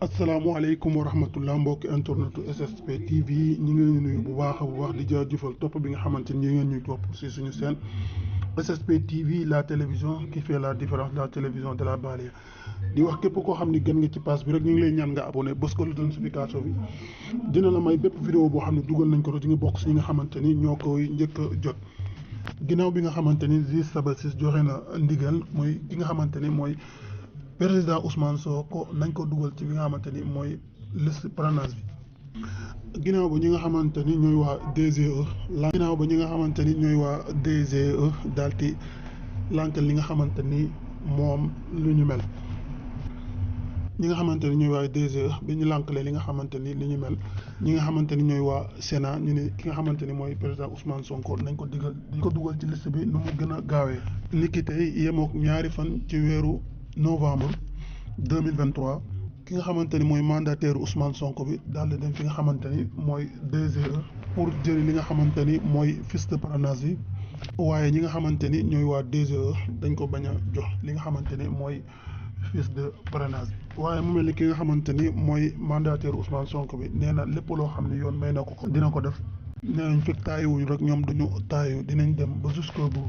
asalaamaaleykum wa rahmatullah mbokki internetu SSP TV ñi ngi leen nuyu bu baax di jaajëfal topp bi nga xamante ni ngeen ñuy topp si suñu chaîne SSP TV la télévision qui fait la différence, la télévision de la banlieue. di wax képp koo xam ni gën nga ci page bi rek ñu ngi lay ñaan nga abonné bës ko notification bi dina la may bépp vidéo boo xam ne dugal nañ ko di nga bokk si ñi nga xamante ni ñoo koy njëkk a jot. ginnaaw bi nga xamante ni juge Sabassy joxe na ndigal mooy ki nga xamante ni mooy président Ousmane Sonko nañ ko dugal ci bi nga xamante ni mooy liste parrainage bi. ginnaaw ba ñi nga xamante ni ñooy waa DGE ginnaaw ba ñi nga xamante ni ñooy waa DGE daal di lànkal li nga xamante ni moom lu ñu mel. ñi nga xamante ni ñooy waa DGE bi ñu lànkalee li nga xamante ni li ñu mel ñi nga xamante ni ñooy waa Sénat ñu ne ki nga xamante ni mooy président Ousmane Sonko nañ ko digal di ko dugal ci liste bi nu mu gën a gaawee. niki tey yemook ñaari fan ci weeru novembre 2023 ki nga xamante ni mooy mandataire Ousmane Sonko bi daal di dem fi nga xamante ni mooy DGE pour jëli li nga xamante ni mooy fiche de parrainage bi waaye ñi nga xamante ni ñooy waa DGE dañ ko bañ a jox li nga xamante ni mooy fiche de parrainage bi. waaye mu mel ni ki nga xamante ni mooy mandataire Ousmane Sonko bi nee na lépp loo xam ne yoon may na ko dina ko def nee nañ fekk taayiwuñ rek ñoom duñu taayu dinañ dem ba jusqu'au bout.